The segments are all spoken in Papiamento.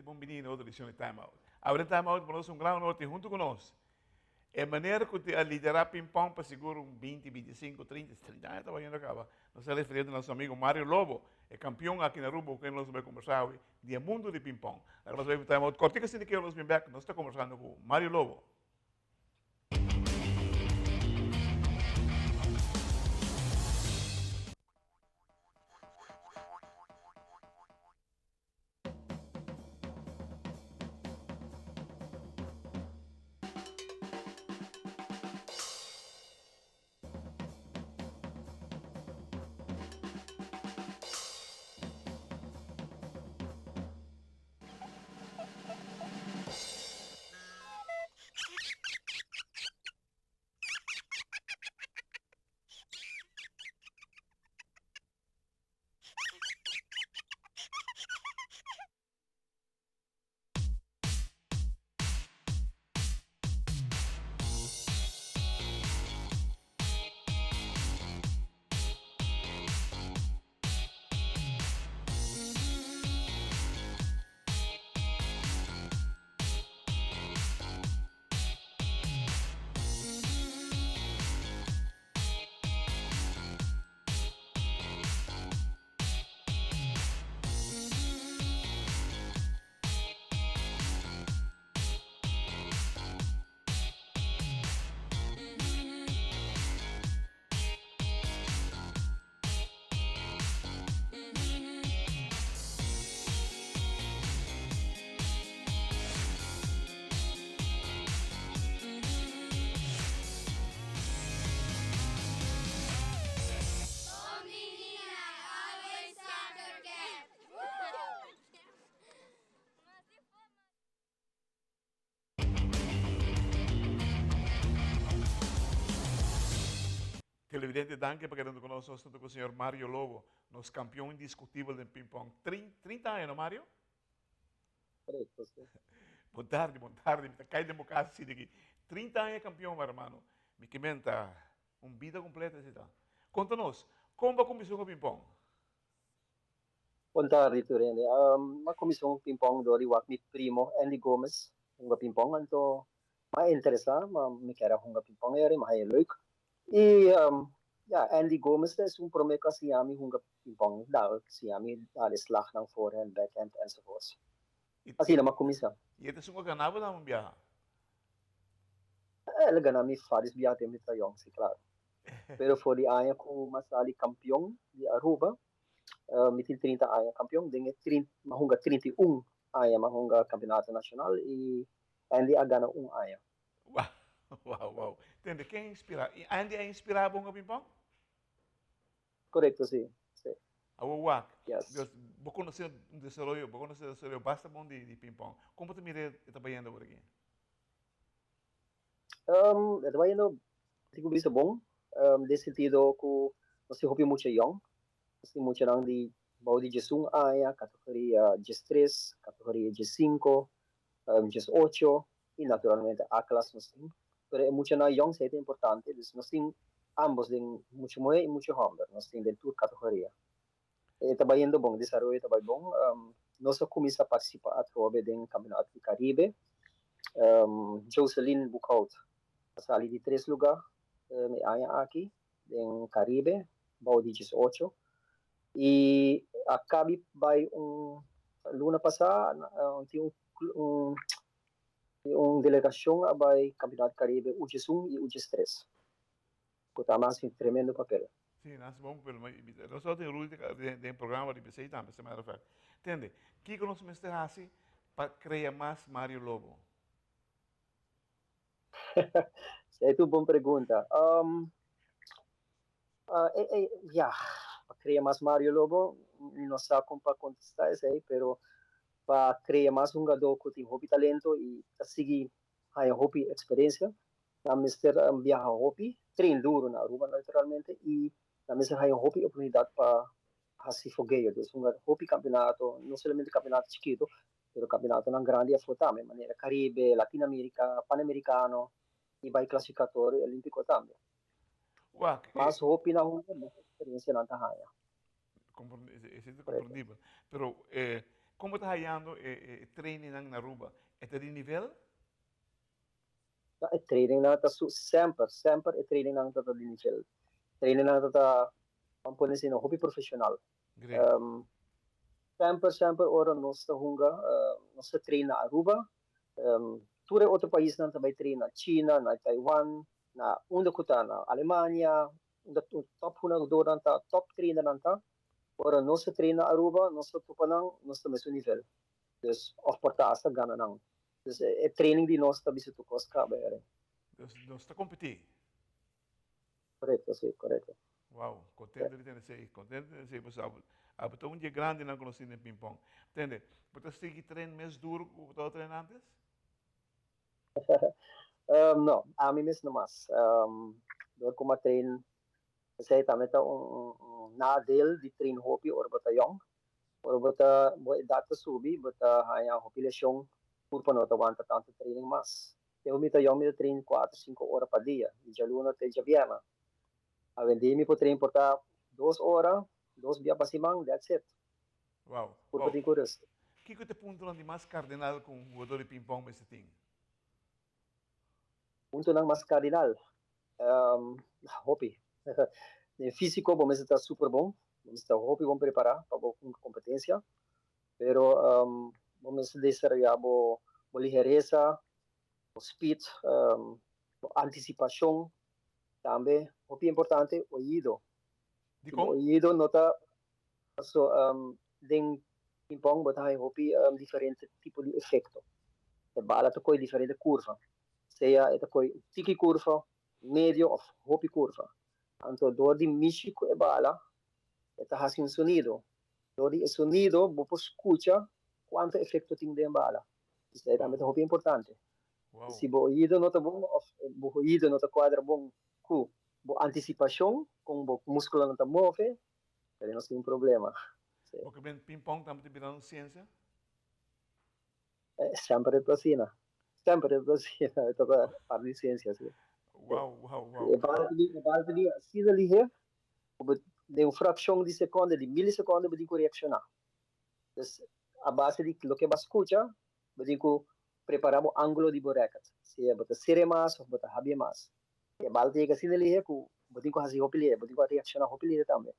Bon bini na otro edicion di Time Out. Awe den Time Out bo nos un gran honor tin hunto cu nos e manera cu a lidera ping pong pa sigur un binti, binti sinku, trinta, trinta aña ta bayendo caba. Nos ta refiriendo na nos amigo Mario Lobo, e campeon aki na Aruba cu ken nos ta bay combersa awe di e mundo di ping pong. Laga nos bay pa Time Out cortico asina ke nos bin bek nos ta combersando cu Mario Lobo. Televidente danki pa keda hunto ku nos. Nos ta hunto ku señor Mario Lobo, nos kampion indiscutibel den ping-pong. 30 aña no Mario? Correcto, sí. Bon tardi, bon tardi. Mi ta kai den bo kas así di aki. 30 aña kampion, mi hermano. Mi ke menta un bida kompleto esei ta. Konta nos, kon bo a kuminsá ku ping-pong? Bon tardi tur hende. Mi a kuminsá ku ping-pong dor di wak mi primo Andy Gomez hunga ping-pong. Anto mi a interesá, ma mi kier a hunga ping-pong eri, mi a haña leuk. I ya, Andy Gomez ta esun promé ku a siña mi hunga ping-pong, dal siña mi dal e slagnan forehand, backhand enzovoorts. Asina mi a kuminsá. I e ta esun ku a gana bo nan un biaha? El a gana mi vários biaha tempu mi ta yòn, si klaro. Pero for di aña ku mi a sali kampion di Aruba, mi tin 30 aña kampion, den e mi a hunga 31 aña mi a hunga kampeonato nashonal i Andy a gana un aña. Wow, wow, wow. Tende, ken a inspira? I Andy a inspira bo hunga ping-pong? Korekto, si, si. Awor wak, Yes. Dios, bo konosé un desaroyo, bo konosé desaroyo basta bon di ping-pong. Kon bo ta mira e ta bayendo awor aki? E ta bayendo tin ku bisa bon, den sentido ku nos tin hopi mucha yòn, nos tin muchanan di bou di diesun aña, kategoria diestres, kategoria diessinko, diesocho i naturalmente A klas nos tin. Pero e muchanan yòn si ta importante, dus nos tin ambos den mucha muhé i mucha hòmber, nos tin den tur kategoria. E ta bayendo bon, desaroyo ta bai bon. Nos a kuminsá partisipá atrobe den Kampionato di Karibe. Joseline Boekhout a sali di tres lugá e aña aki den Karibe, bou di diesocho. I a kabi bai un luna pasá tin un un delegashon a bai Kampionato di Karibe U diesun i U diestres. Ku ta mas un tremendo papel. Sí, nan haci bon papel. Ma nos tabata tin rul den programa di PCI tambe, as a matter of fact. Tende, kiko nos mester haci pa crea mas Mario Lobo? Esei ta un bon pregunta. Ya, pa crea mas Mario Lobo, mi no sa con pa contesta esei, pero pa crea mas hungador cu tin hopi talento y ta sigui haña hopi experiencia, Nan mester biaha hopi, train duro na Aruba naturalmente y nan mester haya hopi oportunidad pa haci fogeo. Dus hunga hopi campeonato, no solamente campeonato chikito, pero campeonatonan grandi afo tambe, manera Caribe, Latin America, Panamericano y bay clasificatorio Olimpico tambe. Wak, e. Mas hopi nan hunga, mas experiencia nan ta haya. Esei ta comprendibel. Pero e. Kon bo ta hayando e e trainingnan na Aruba? E ta di nivel? No, e trainingnan ta su semper, semper e trainingnan ta ta di nivel. Trainingnan ta ta, ban pone asina, hopi profesional. Great. Semper, semper ora nos ta hunga, nos ta train na Aruba, tur e otro paisnan ta bai train na China, na Taiwan, na unda ku ta, na Alemania, unda top hungadornan ta, top trainernan ta. Ora nos ta train na Aruba, nos ta topa nan, nos ta mesun nivel. Dus, of por ta hasta gana nan. Dus e training di nos ta bisa tur kos kaba ere. Dus nos ta kompetí. Korekto, si, korekto. Wow, kontento di tende esei, kontento di tende esei pasobra abo ta un di e grandinan ku nos tin den pingpong. Tende, bo ta sigui train mes duro ku bo tabata train antes? No, ami mes no mas. Dor ku mi a train, esei tambe ta un nadeel di train hopi ora bo ta yong. Ora bo ta, bo edat ta subi, bo ta haña hopi leshon, kurpa no ta wanta tantu training mas. Tempu mi ta yong mi ta train kuater, sinku ora pa dia, di djaluna te djabièrnè. Awendia mi por train por ta dos ora, dos bia pa siman, that's it. Wow, Kurpa wow. tin ku rust. Kiko ta e puntonan di mas kardinal ku un hugador di pingpong mester tin? Puntonan mas kardinal? Hopi. Den físiko bo mester ta super bon, bo mester ta hopi bon prepará pa bo kompetensia. Pero bo mester desaroyá bo bo liheresa, bo speed, bo antisipashon, tambe hopi importante oido. Si bo Dikon? oido no ta paso den pingpong bo ta haña hopi diferente tipo di efekto. E bala ta kohe diferente kurva, sea e ta kohe un tiki kurva, medio òf hopi kurva. Anto dor di mishi ku e bala e ta hasi un sonido. Dor di e sonido bo por skucha kuantu efekto tin den bala. Esei tambe ta hopi importante. Wow. Si bo oido no ta bon òf bo oido no ta kuadra bon ku bo antisipashon, kon bo muskulonan ta move, ta nos tin un problema. Sí. Bo ke ben pingpong tambe ta bira un siensia? Semper e ta asina. Semper e ta asina. E ta parti di siensia, sí. Wow, wow, wow. E bala ta bin, e bala ta bin asina lihe ku bo den un frakshon di sekonde, di milisekonde bo tin ku reakshoná. Dus a base di loke bo a skucha, bo tin ku prepará bo ángulo di bo rèkèt. Sea bo ta sere mas òf bo ta habia mas. E bal ta yega asina lihe ku bo tin ku hasi hopi lihe, bo tin ku reakshoná hopi lihe tambe.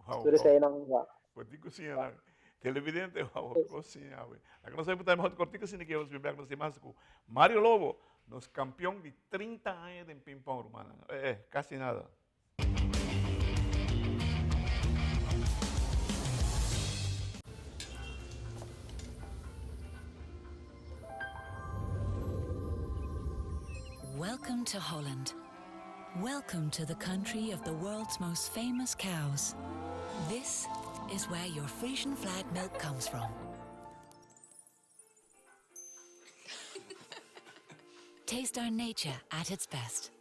Wow, Tur wow. eseinan, ya. Bo tin ku siña nan. Televidente, wow, hopi kos siña awe. Laga nos a time out kortiko asina ke nos bin bèk nos tin mas ku Mario Lobo, nos kampion di 30 aña den pingpong, rumannan. Eh, eh, kasi nada. Welcome to Holland. Welcome to the country of the world's most famous cows. This is where your Frisian flag milk comes from. Taste our nature at its best.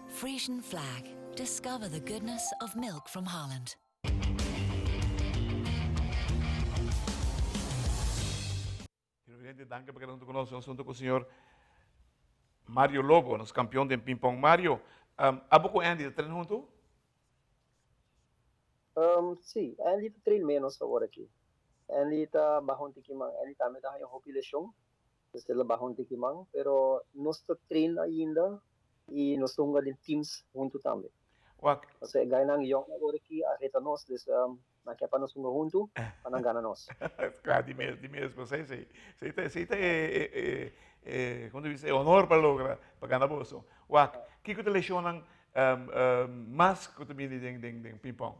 Frisian flag. Discover the goodness of milk from Holland. Televidente, danki pa keda huntu ku nos. Nos huntu ku señor Mario Lobo, nos kampion den pingpong. Mario, um, abo ku Andy ta train huntu? Sí, Andy ta train menos awor aki. Andy ta baha un tiki man. Andy tambe ta haña hopi leshon, dus el a baha un tiki man. Pero nos ta train ainda i nos ta hunga den teams huntu tambe. Wak. Pasobra e gainan yòn awor aki a reta nos, dus nan ke pa nos hunga huntu pa nan gana nos. Kla, di mes, di mes. Pues esei, esei, esei ta, esei ta e, e, e, e, komo ta bisa, e honor pa logra, pa gana boso. Wak, kiko ta leshonnan Mas ku ta bini den den den pingpong?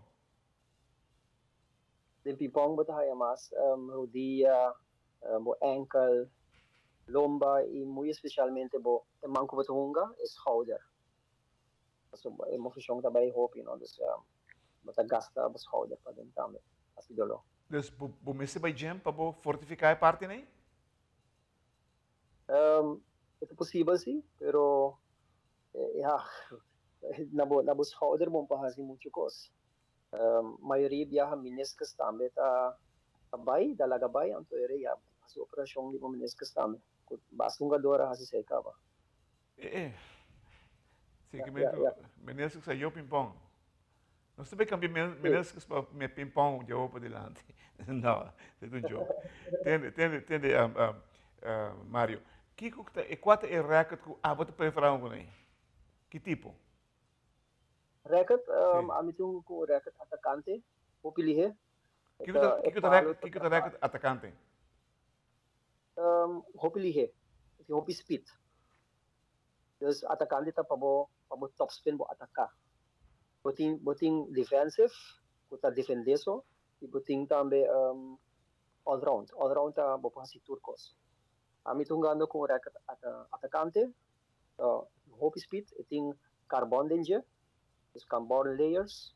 Den pingpong bo ta haya mas rodia, bo enkel, lomba i muy especialmente bo e man ku bo ta hunga e schouder. Pasobra e moveshon ta bai hopi no, dus bo ta gasta bo schouder paden tambe, hasi doló. Dus bo bo mester bai gym pa bo fortifiká e partinan ei? E ta posibel si, pero ya, na bo na bo schouder bon pa hasi muchu kos. Mayoria biaha meniscus tambe ta ta bai, ta laga bai, anto e rei ya hasi operashon di bo meniscus tambe, ku basta hungador a hasi esei kaba. E e, si ke men meniscus a yo pimpon. Nos ta bay cambia meniscus pa me ping-pong di awor padilanti. No, dit un joke. Tende, tende, tende, Mario. Kiko ta e cua ta e racket cu abo ta prefera un cuney? Ki tipo? Racket? Ami tin un cu racket atacante, hopi lihe. Kiko ta, kiko ta racket, kiko ta racket atacante? Hopi lihe, tin hopi speed. Dus atacante ta pa bo pa bo topspin bo ataca. Bo tin bo tin defensive cu ta defende so y bo tin tambe all round. All round ta bo por haci tur cos. Ami ta hungando cu un racket atacante hopi speed e tin carbon den dje, dus carbon layers,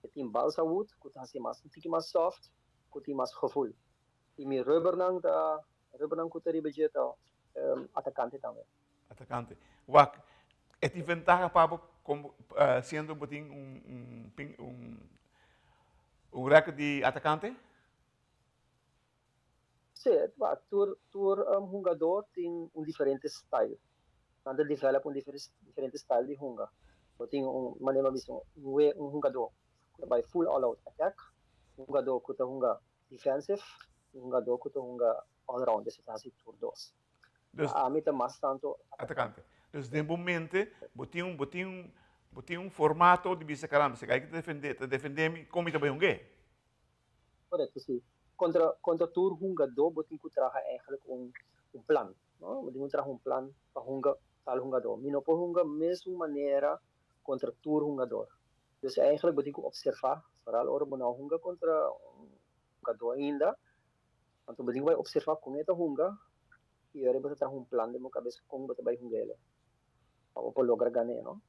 e tin balsa wood cu ta haci mas un tiki mas soft cu tin mas gevoel. Y mi rubbernan ta rubbernan cu ta riba dje ta atacante tambe. Atacante. Wak, e tin ventaha pa bo como siendo bo tin un un un un racket di atacante? Sí, wak, tur tur hungador tin un diferente style. Nan ta develop un diferente style di hunga. Bo tin un, manera mi a bisa, un un hungador cu ta bay full all out attack, un hungador cu ta hunga defensive, un hungador cu ta hunga all round, dus e ta haci tur dos. Dus, Ami ta mas tanto atacante. Dus den bo mente, bo tin un, bo tin un, bo tin un formato di bisa caramba, si hay ta defende, ta defende mi, con mi ta bay hungu'é? Correcto, si. Contra, contra tur hungador bo tin cu traha eigenlijk un, un plan, no? Bo tin cu traha un plan pa hunga tal hungador. Mi no por hunga mesun manera contra tur hungador. Dus eigenlijk bo tin cu observa, vooral ora bo no hunga contra un hungador ainda, anto bo tin cu bay observa con e ta hunga y ora bo ta traha un plan den bo cabes con bo ta bay hunga ele pa bo por logra gane, no?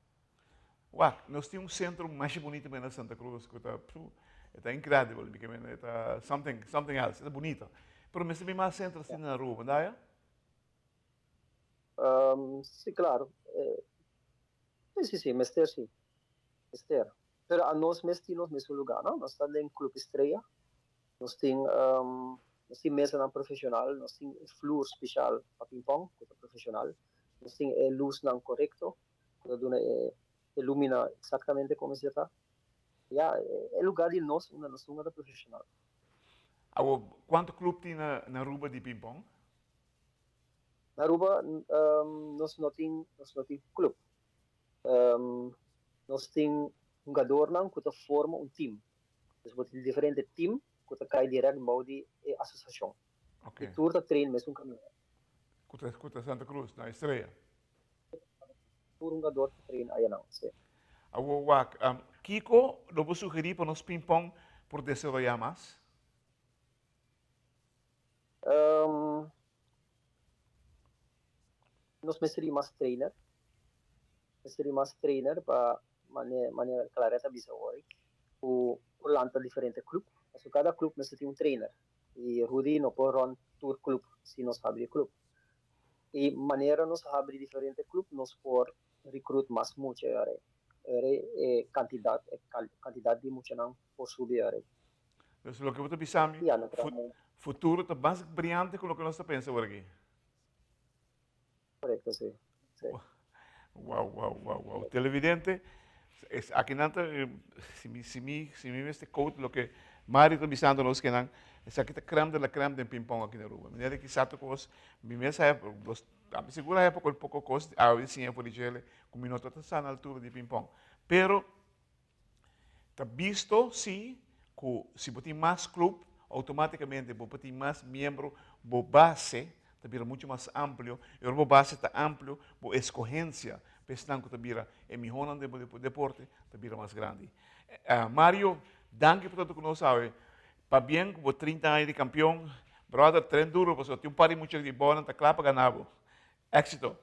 Wak, nos tin un centro masha bunito na Santa Cruz cu ta, pfu, e ta incredible, mi ke meen, e ta something, something else, e ta bunito. Pero mester bin mas centro asina na Aruba, no ya? Si, claro. Si, si, si, mester si. Mester. Pero anos mes tin nos mesun lugar, no? Nos ta den Club Estrella. Nos tin, nos tin mesanan profesional, nos tin e vloer special pa ping-pong, cu ta profesional. Nos tin e luznan corecto, cu ta duna e e lumina exactamente como mester ta. Ya, e lugar di nos unda nos hunga ta profesional. Awor, cuanto club tin na na Aruba di ping-pong? Na Aruba nos no tin, nos no tin club. Nos tin hungadornan cu ta forma un team. Dus bo tin diferente team cu ta cay direct bou di e asociacion. Y tur ta train mesun caminda. Cu ta cu ta Santa Cruz, na Estrella? Tur hungador ta train ayanan, si. Awor wak, kico lo bo sugeri pa nos ping-pong por desaroya mas? Nos mester di mas trainer. Mester di mas trainer pa manera Claret a bisa hoy ku por lanta diferente club. Pasobra kada club mester tin un trainer y Rudy no por run tur club si nos habri club. Y manera nos habri diferente club nos por recruit mas mucha e ora. E ora e cantidad e cantidad di muchanan por subi e ora. Dus loke bo ta bisa mi, futuro ta mas briante ku loke nos ta pensa awor aki. Korekto, si. Si. Wow, wow, wow, wow. Televidente, es, aki nan ta, si mi, si mi, si mi mester quote loke Mario ta bisando nos ke nan, esaki ta crème de la crème den ping-pong aki na Aruba. Manera di kisa tur kos, mi mes a los, ami sigur a haya poko, poko kos awe di siña for di djele ku mi no ta sa na altura di ping-pong. Pero, Ta bisto si cu si bo tin mas club, automaticamente bo por tin mas miembro, bo base ta bira mucho mas amplio, y ora bo base ta amplio, bo escogencia pa esnan cu ta bira e mihonan den bo deporte ta bira mas grandi. Mario, danki pa tanto cu nos awe. Pabien cu bo 30 aña di campeon. Brother, tren duro pasobra tin un par di mucha di bonan ta cla pa gana bo. Exito!